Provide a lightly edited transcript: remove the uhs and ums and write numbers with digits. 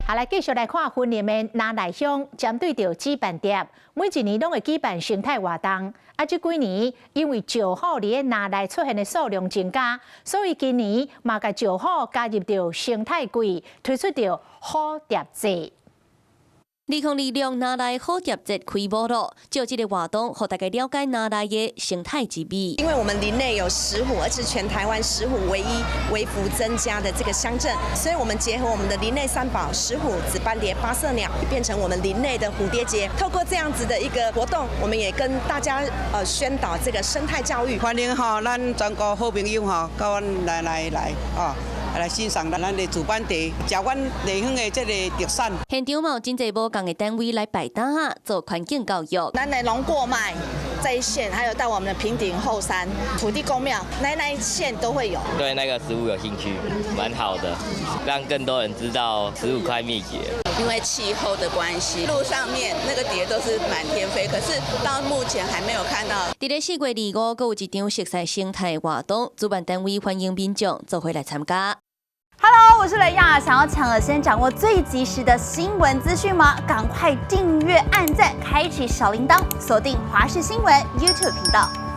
好，來繼續來看雲林的那麗鄉，針對著紫斑蝶，每一年攏會舉辦生態活動。啊，這幾年因為石虎佇咧那麗出現的數量增加，所以今年嘛共石虎加入著生態季，推出著虎蝶節。2026那麗虎蝶節開幕了，藉這个活動，予大家了解那麗的生態之美。因為我們林內有石虎，而且是全台灣石虎唯一微幅增加的這個鄉鎮，所以我們結合我們的林內三寶石虎、紫斑蝶、八色鳥，變成我們林內的蝴蝶節。透過這樣子的一個活動，我們也跟大家宣導這個生態教育。歡迎吼，咱全國好朋友吼，到阮來來來哦。來欣賞咱的紫斑蝶，食阮地方的這个特產。現場嘛有真濟無仝的單位來擺檔做環境教育。咱的龍過脈這一線，還有到我們的平頂後山土地公廟，那一線都會有。對那個食物有興趣，蠻好的，讓更多人知道石虎快滅絕。因為氣候的關係，路上面那個蝶都是滿天飛，可是到目前還沒有看到。佇咧4月25，閣有一場熟似生態活動，主辦單位歡迎民眾做伙來參加。 Hello，我是雷亞，想要搶了先掌握最及時的新聞資訊嗎？趕快訂閱、按讚、開啟小鈴鐺，鎖定華視新聞 YouTube 頻道。